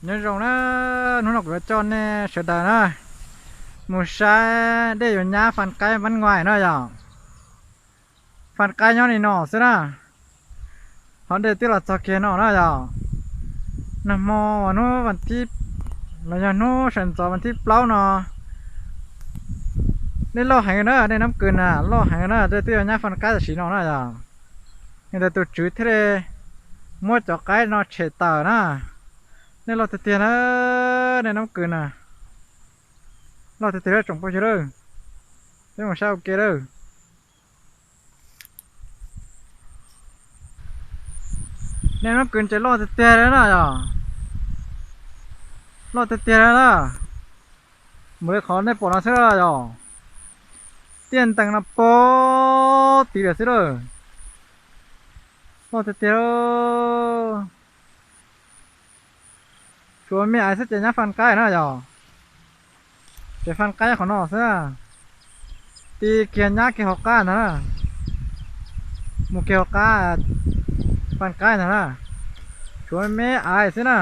Nyob zoo na, hnub no kuv yuav coj nej sawv daws na mus saib dej yuav nyab Faj Qaib Mab Nkuais na yog. Faj Qaib nyob li no xwb na. Ho dej twb los txog kiag no na yog. Nag hmo hnub vas thib, los yog hnub sawv ntxov vas thib plaub no, dej loj heev na, dej Nab Kws na loj heev na, dej twb yuav nyab Faj Qaib tam sim no na yog. Yog ntawd tus tswv thiaj li muab cov qaib no tshem tawm na. Dej loj tiag tiag na, dej Nab Kws na. Loj tiag tiag lawm tsoom phooj ywg lawm. Peb mus saib ua ke lawm. Dej Nab Kws ces loj tiag tiag li na yog. Loj tiag tiag li na. Mus li qhov nej pom no xwb yog. Tiaj ntees no pog tid lawm xwb lawm. Loj tiag tiag. Tshuav me aiv xwb ces nyab Faj Qaib na yog. Ces Faj Qaib qhov no xwb. Ti kiag nyab kiag hauv qab ntag na. Mus kiag hauv qab Faj Qaib ntag na. Tshuav me aiv xwb na.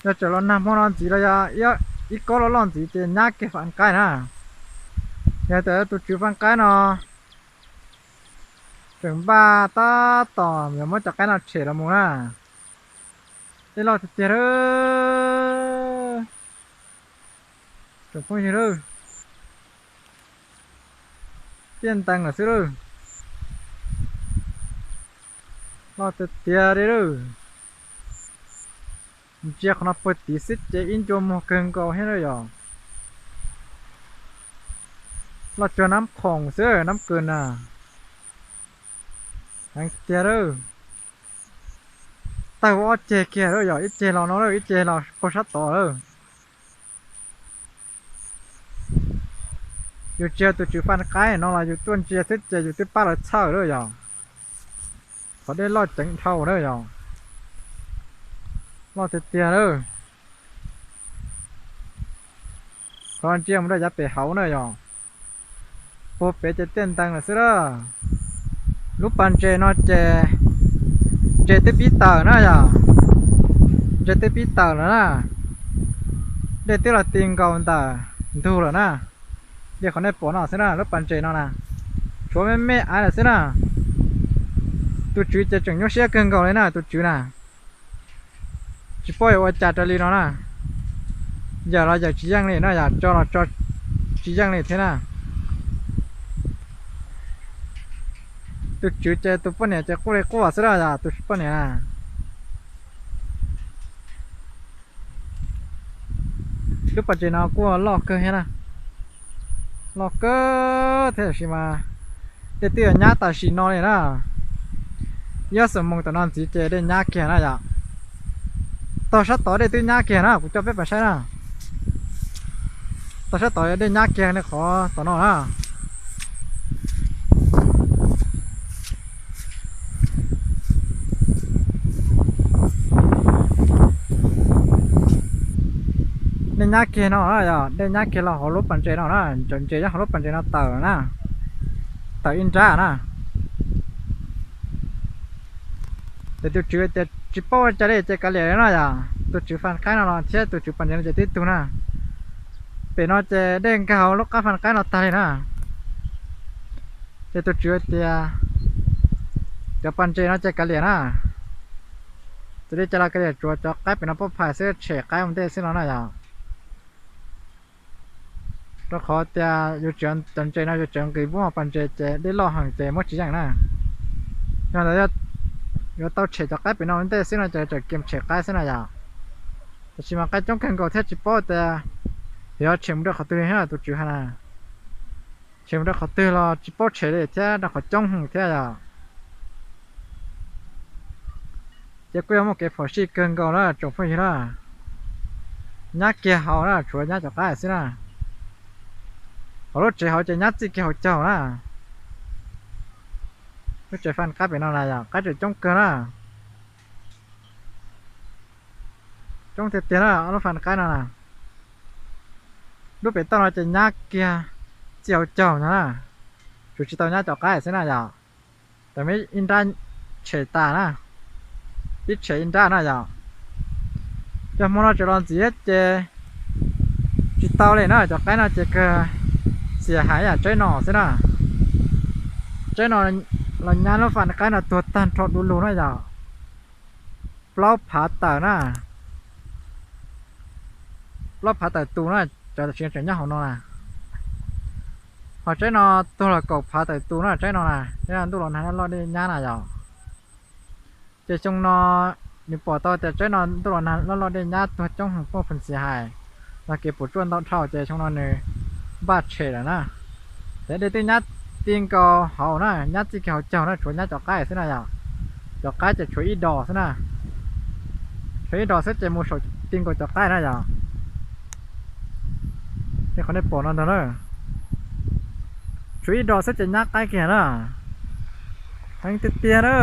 Yog txawm los nag hmo no ntxiv los yog ib kob loj loj ntxiv ces nyab kiag Faj Qaib na. Yog tias tus tswv Faj Qaib no tseem npaj tab tom yuav muab cov qaib no tshem los mus na. Dej loj tiag tiag lawm. Tsoom phooj ywg lawm. Tiaj ntees lawm xwb lawm. Loj tiag tiag li lawm. Ntsia qhov no puag tid xwb ces ib ncua muag kawg nkaus thiab na yog. Loj cuag Nab Khoom xwb, Nab Kws na. Heev tiag lawm. Tawg ua ob ceg kiag lawm yog, ib ceg los no lawm, ib ceg los puag sab tod lawm. Yus tsis yog tus tswv Faj Qaib no los yus tuaj ntsia xwb ces yus twb pab lawv txhawj lawm yog. Qhov dej loj ceev dhau lawm yog. Loj tiag tiag lawm. Qhov ntsia mus rau yav pem hauv na yog. Puag pem ces tiaj ntees lawm xwb lawm. Lub pas ntses no ces ntses twb pib tawm na yog. Ntses twb pib tawm lawm na. Dej twb los ti nkaus ntawm ntug lawm na. Dej qhov nej pom no xwb na, lub pas ntses no na. Tshuav me me aiv lawm xwb na. Tus tswv ces tseem nyuaj siab kawg nkaus li na, tus tswv na. Tsis paub yuav ua cas raws li no na. Yawm los yawm tsis yeej li na yog, tso los tso tsis yeej li thiab na. Tus tswv ces tus poj niam ces quaj li quaj xwb na yog, tus poj niam na. Lub pas ntses no kuj loj kawg thiab na. Loj kawg thiab tab sis mas dej twb yuav nyab tam sim no li na. Ib xuab moos tom no ntxiv ces dej nyab kiag na yom. Tog sab tod dej twb nyab kiag na, kuv coj peb pais saib na. Tog sab tod dej nyab kiag li qhov tom no na. Dej nyab kiag no na yog, dej nyab kiag los hauv lub pas ntses no na, ntses nyob hauv lub pas ntses no tawm na, tawm ib nrab na. Ces tus tswv tias tsis paub ua cas li ces kav liam li no yog, tus tswv Faj Qaib no los thiab tus tswv pas ntses no ces tib tug na. Pem no ces dej nkag hauv lub qab Faj Qaib no tag li na. Ces tus tswv tias cov pas ntses no ces kav liam na. Ces li cas los kav liam, tsuav cov qaib pem no pub phais xwb, tshem qaib ua ntej xwb no na yog. Rau qhov tias yus tseem, cov ntses no yus tseem nqis npuab pas ntses ces dej loj heev ces muab tsis yeej na. Yog ntawd yuav tau tshem cov qaib pem no ua ntej xwb no ces tseem kem tshem qaib xwb na yom. Tab sis mas qaib coob kawg nkaus thiab tsis paub tias yuav tshem mus rau qhov twg li thiab, tus tswv hais na. Tshem mus rau qhov twg los tsis paub tshem li thiab rau qhov coob heev thiab yom. Ces kuj yog muaj kev phom sij kawg nkaus na tsoom phooj ywg na. Nyab kiag hauv na, tshuav nyab cov qaib xwb na. Hauv lub tsev hauv ces nyab txij kiag hauv caug na. Lub tsev Faj Qaib pem no na yom, qaib tseem coob kawg na. Coob tiag tiag na, ob lub Faj Qaib no na. Lub pem toj no ces nyab kiag txij hauv caug ntag na. Tsuas tsis tau nyab cov qaib xwb na yom. Tam me ib nrab tshem tas na. Pib tshem ib nrab na yom. Cov hmo no tseem los ntxiv thiab ces tsis tau li na, cov qaib no ces kawg xiam heev yam tsaib no xwb na. Tsaib no los nyab lub faj qaib no tuag tag nrho du lug na yom. Plaub phav tawm na, plaub phav tawm tus na, cov tseem nyob hauv no na. Ho tsaib no tuag los kaum phav tawm tus na, tsaib no na, ntuj los nag loj loj dej nyab na yom. Ces xyoo no nws pom tau tias tsaib no ntuj los nag loj loj dej nyab tuag coob heev, muaj phoom xiam hais, los kev puas tsuaj ntau dhau ces xyoo no nws npaj tshem lawm na. Ces dej twb nyab ti nkaus hauv na, nyab txij kiag hauv caug na, tshuav nyab cov qaib xwb na yom. Cov qaib ces tshuav ib dos xwb na, tshuav ib dos xwb ces mus saum ti nkaus cov qaib na yom. Li qhov nej pom no ntag na, tshuav ib dos xwb ces nyab qaib kiag na. Heev tiag tiag na.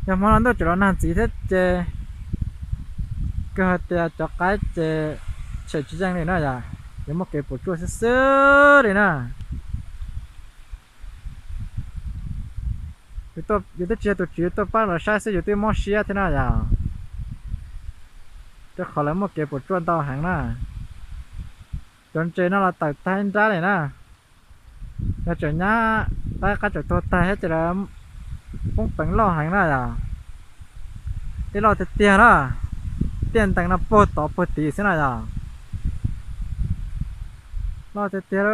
Yog hmo no ntuj tseem los nag ntxiv thiab ces kawg hais tias cov qaib ces tshem tsis yeej li na yom, yuav muaj kev puas tsuaj xwb xwb li na. Yus twb tsis yog tus tswv, yus tuaj pab lawv saib xwb yus twb mob siab thiab na yom. Rau qhov lawv muaj kev puas tsuaj ntau heev na. Cov ntses no los tawm tag ib nrab li na. Yog tseem nyab qaib, qaib tseem tuag tag thiab ces lawv poob peev loj heev na yom. Dej loj tiag tiag na, tiaj ntees no puag tod puag tid xwb na yom. Loj tiag tiag.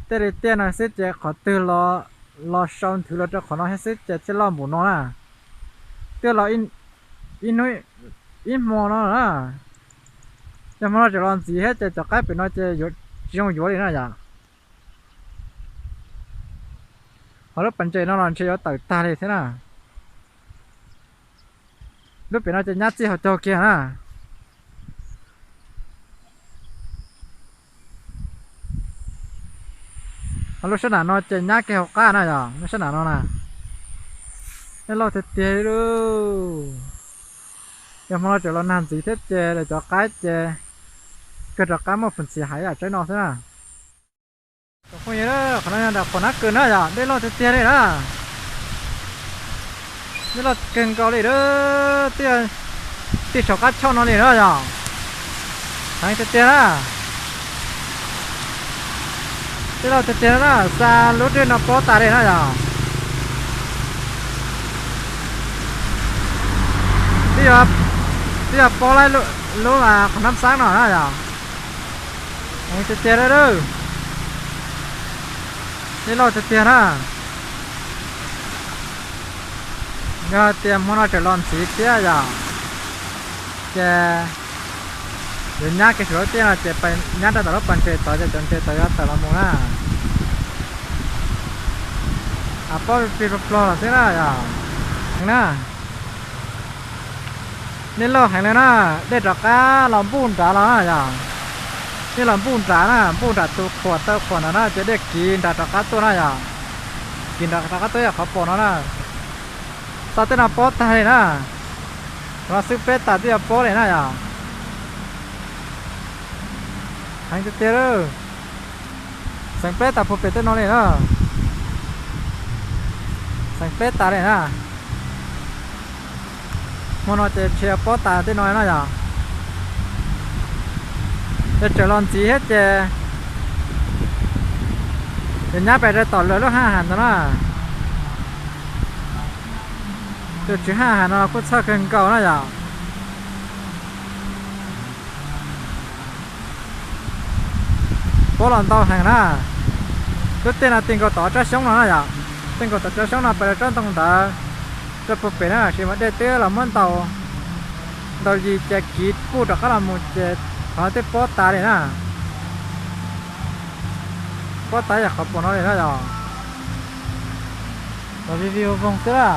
Tej li tiaj no xwb ces qhov twg los sau nthwv los rau qhov no thiab xwb ces thiaj loj npaum no na. Twb los ib hnub ib hmo no na. Yog hmo no tseem los ntxiv thiab ces cov qaib pem no ces tsis zoo yuav li na yom. Ho lub pas ntses no los ntshe yuav tawm tag li thiab na. Lub pem no ces nyab txij hauv caug kiag na. Ho lub sab nram no ces nyab kiag hauv qab na yom, lub sab nram no na. Dej loj tiag tiag li. Yog hmo no tseem los nag ntxiv thiab ces lawv cov qaib ces kawg rov qab muaj phoom xiam hais yam tsaib no xwb na. Phooj ywg, qhov no yog nram qhuam Nab Kws na yom, dej loj tiag tiag li na. Dej loj kawg nkaus li, twb tij saum qab choj no li na yom. Heev tiag tiag na. Dej loj tiag tiag na, xa lub dej no pob tas li na yom. Twb yog pob lawm lub qhov nab xab no na yom. Heev tiag tiag li. Dej loj tiag tiag na. Yog hais tias hmo no tseem los ntxiv thiab yom, ces yuav nyab kiag saum lub tiaj no ces nyab rau tom lub pas ntses tod ces cov ntses tod yuav tawm los mus na. Pob plig plig ploog los xwb na yom. Heev na. Dej loj heev li na, dej rov qab los npuj nrad los na yom. Dej los npuj nrad na, npuj nram tus qhuam taw qhuam nrad na ces dej kiv nrad rov qab tuaj na yom. Kiv nrad rov qab tuaj yog qhov pom no na. Xa tej no pob tag li na. Qhov no xwb peb tas twb yuav pob li na yom. Heev tiag tiag lawm. Xeev peb tas puag pem tej no li na. Xeev peb tas li na. Hmo no ces ntshe pob tas tej no na yom. Ces tseem los ntxiv thiab ces yuav nyab pem rau tom lawv lub haj heev ntawd na. Tus tswv haj heev no kuj txhawj kawg nkaus na yom. Pob los ntau heev na. Lub tiaj no ti nkaus tom tsob xyoob no na yom. Ti nkaus tom tsob xyoob no pes rau tsob ntoo ntawd rau puag pem na, tab sis mas dej twb los muab ntaus, ntaus yis ces kiv puj rov qab los mus ces qhov no twb pob tas li na. Pob tas yam qhov pom no li na yom. Los vij vij voog voog xwb na.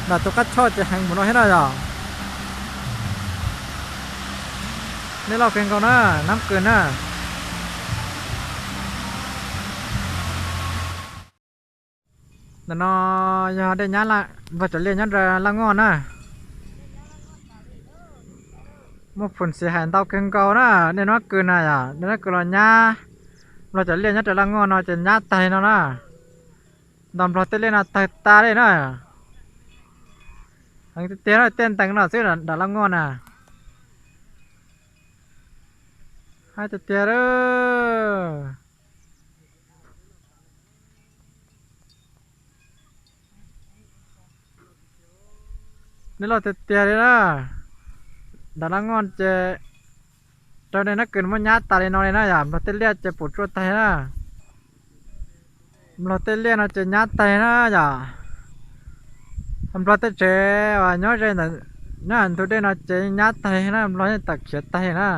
Nram tus qab choj ces heev npaum no thiab na yom. Dej loj kawg nkaus na, Nab Kws na. Ntawm no yog dej nyab Nplog Cov Liaj nyob rau Laj Ngoj na. Muaj phum xis hais ntau kawg nkaus na, dej Nab Kws na yom, dej Nab Kws los nyab. Nplog Cov Liaj nyob rau Laj Ngoj no ces nyab tag li no na. Nto Nplog tej liaj no tawg tas li na. Heev tiag tiag, tej ntees no xwb nram Laj Ngoj na. Heev tiag tiag lawm. Nej loj tiag tiag li na. Nram Laj Ngoj ces raws li nab kws muab nyab tas li no li na yom, Nplog tej liaj ces puas tsuaj tag na. Nplog tej liaj no ces nyab tag na yom. Nplog tej tsev uas nyob ze ntawm, nyob ntug dej no ces nyab tag na, Nplog yeej tawm khiav tag na.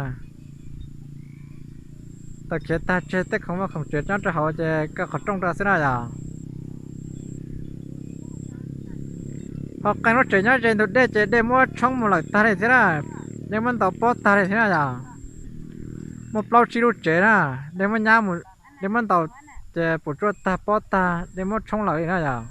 Tawm khiav tag tseg tej khoom vaj khoom tsev nyob rau hauv ces kaw qhov rooj rau xwb na yom. Ho qee lub tsev nyob ze ntug dej ces dej muab tshoob mus lawm tag li thiab na. Dej muab ntaus pob tag li thiab na yom. Muaj plaub tsib lub tsev na, dej muab nyab mus, dej muab ntaus ces puas tsuaj tag pob tag, dej muab tshoob lawm li na yom.